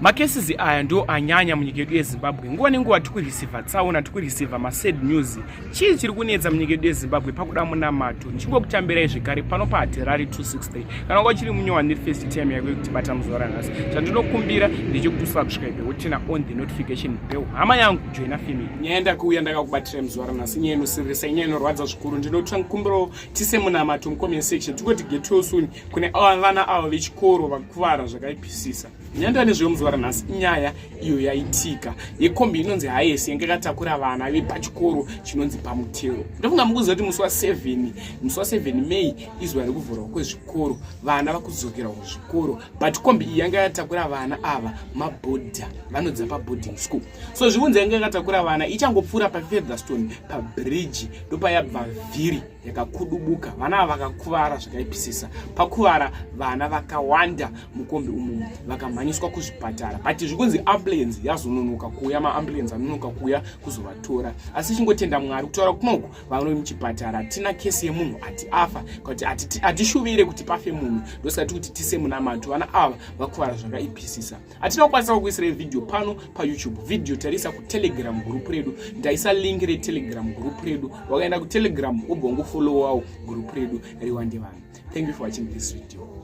Macases aya ndo anyanya munyika yedu yeZimbabwe. Nguva nenguva tikureceiva tsaona, tikureceiva masad news. Chii chiri kunetsa munyika yedu yeZimbabwe pakuda munamato? Ndichingokutambirai zvekare pano paHatirari 263. Kana wanga uchiri munyowani first time yako yekutibata muzuva ranhasi, chandinokumbira ndechekuti usubscribe woturn on the notification bell. Hama yangu, joina family. Nyaya ndakuuya ndakakubatirai muzuva ranhasi, inyaya inosiririsa, inyaya inorwadza zvikuru. Ndinokumbirawo tise munamato mucomment section, tingoti get well soon kune vana ava vechikoro vakuvara zvakaipisisa. Nyaya nezvemuzuva ranhasi inyaya iyo yaitika yekombi inonzi Hiace yange yakatakura vana vepachikoro chinonzi Pamutero. Ndofunga mukuziva kuti musi wa7, musi wa7 May izuva rekuvhurwa kwezvikoro, vana vakudzokera kuzvikoro, but kombi iyi yanga yatakura vana ava mabhodha vanodza paboarding school. So zvikunzi yanga yakatakura vana, ichangopfuura paFeatherstone pabridge, ndopayabva vhiri yakakudubuka, vana ava vakakuvara zvakaipisisa. Pakuvara vana vakawanda mukombi umu, vakamhanyiswa kuzvipatara, but zvikunzi ambulance yazononoka kuuya, maambulance anonoka kuuya kuzovatora. Asi chingotenda Mwari, kutaura kunoku vanoi muchipatara, hatina kesi yemunhu ati afa, kuti hatishuvire kuti pafe munhu. Ndosaka tikuti tise munamato, vana ava vakuvara zvakaipisisa. Hatina kukwanisa kukuisirai vhidhiyo pano paYouTube. Vhidhiyo tarisa kuTelegram group redu, ndaisa link reTelegram group redu. Wakaenda kuTelegram, wobva wangofollowawo group redu, riwande vanhu. Thank you for watching this video.